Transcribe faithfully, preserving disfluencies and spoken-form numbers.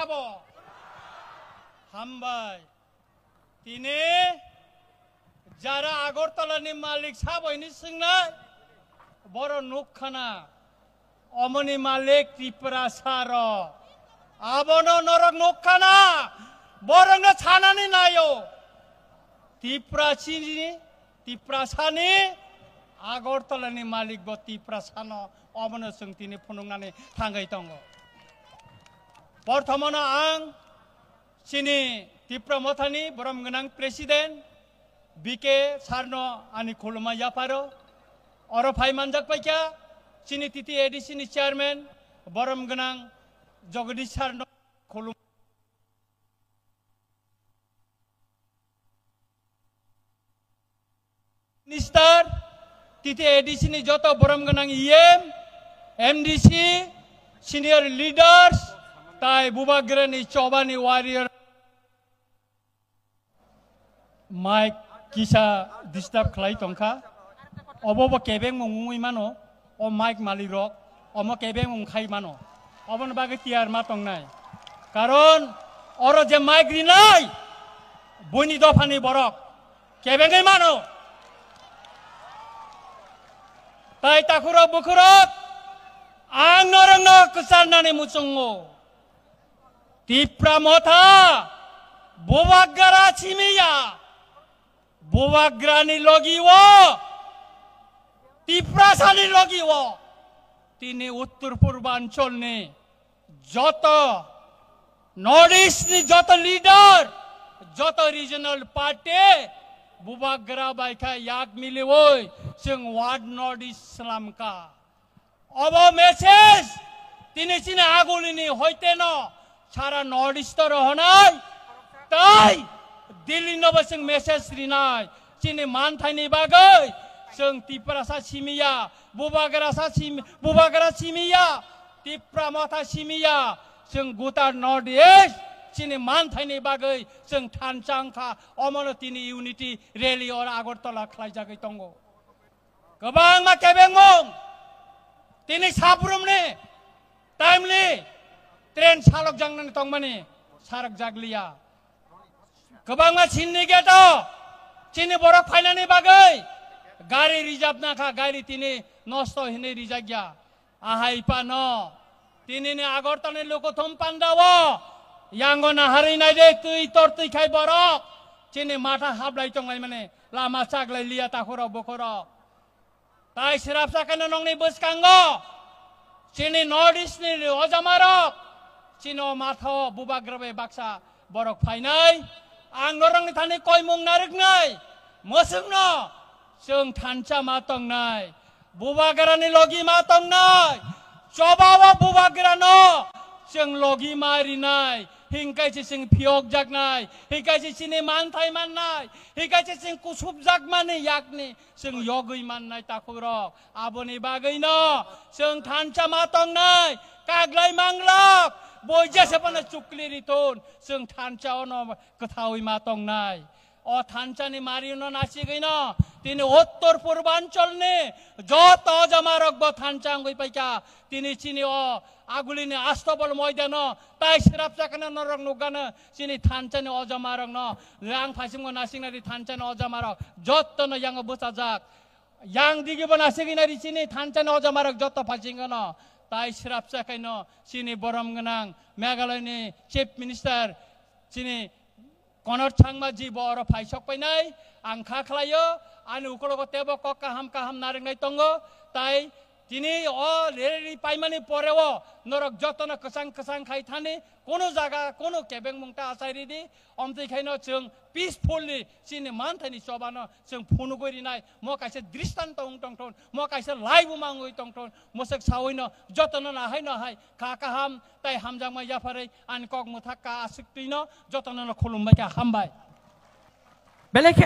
Abo. Hambai. Tini jara Agartala ni malik sabo hini swngnai, boro nukkhana, omoni malik Tiprasa rok. Abono norok nukkhana, borokno sanani naio. Tiprasini, Tiprasani, Agartala ni malik bo Tiprasano, omono chwng tini phunuknani thangwi tongo. Porthomono ang chini Tipra Mothani borom gwnang President B K Sarno ani khuluma yapharo. Oro phai manjak paikha chini T T A D C ni Chairman borom gwnang Jagadish Sarno khulum Minister, T T A D C ni joto borom gwnang E M, M D C, senior leaders, tai bubagrani chobani warrior. Mic kisa disturb khlai tongkha. Obo bo kebeng mung wngwi mano. O mic malik rok omo kebeng wng khai mano. Oboni bagwi tiyar ma tongnai. Karon oro je mic rinai, buini dophani borok kebengwi mano. Tai takhurok bukhurok, ang norokno kwcharnani muchungo. Tipra Motha, bubagra simiya, bubagrani logi o, Tiprasani logi o, tini Uttor Purbancholni joto, North East ni joto leader, joto regional party, bubagra bai kha yak miliwi, chwng One North East slamkha. Obo message tini chini agulini hoiteno sara North East o rohonai, tai Delhi no bo chwng message rinai. Chini manthaini bagwi chwng Tiprasa simiya, bubagra sa simi, bubagra simiya, Tipra Motha simiya, chwng gutar North East chini manthaini bagwi chwng thansa wngkha. Omono tini unity rally oro Agartala khlaijagwi tongo. Kwbangma kebengmung tini sabrumni timely train salokjaknani tongmani sarokjakliya. Kwbangma sinni gate-o chini borok phainani bagwi gari rijapna kha, gari tini nosto hinwi rijakya. Ahai phano tinini Agartalani lukuthum pandao yango naharwi naide twi tortwi khai borok chini matha hablai tonglaimani lama chaglai liya takhurok bukhurok. Tai srapsa kheno nongni bwskango chini North East ni ojamarok chini o matha o bubagra bai baksa borok phainai. Ang norokni thani koimung narwknai, mwswkno chwng thansa ma tongnai, bubagrani logi ma tongnai, chobao bubagrano chwng logi ma rinai, hinkai se chwng phiyokjaknai, hinkai se chini manthai mannai, hinkai se chwng kusupjakmani yakni chwng yogwi mannai takhurok. Aboni bagwino chwng thansa ma tongnai, kaglai manglok, boija se phano chukli rithun, chwng thansa ono kwthawi ma tongnai. O thansani marino nasigwino tini Uttor Purbancholni joto ojamarokbo thansa wngwi paikha. Tini chini o agulini Astobol moidano tai srapsa kheno norok nukgano chini thansani ojamarokno. Ang phaisingo nasiknadi thansani ojamarok jottono yango bwchajak. Yang digibo nasigwi nai ri chini thansani ojamarok jotto phaisingono. Tai srapsa khaino chini borom gwnang Meghalayani Chief Minister chini Konor Sangma ji bo oro phai sok painai. Ang kha khlaio, ani ukologo tebo kok kaham kaham narwknai tongo. Tai tini o rally paimani poreo norok jotono kwchang kwchang khai thani, kono jaga kono kebengmung ta achai ridi. Omtwi khaino chwng peacefully chini manthaini chobano chwng phunugwi rinai, mo kaisa dristanto wng tongthon, mo kaisa laibuma wngwi tongthon, mwswk sawino jotono nahai nahai kha kaham tai hamjakma yapharwi ani kok mwthak ka aswk twino jotono khulumbai kha, hambai. Belai khe,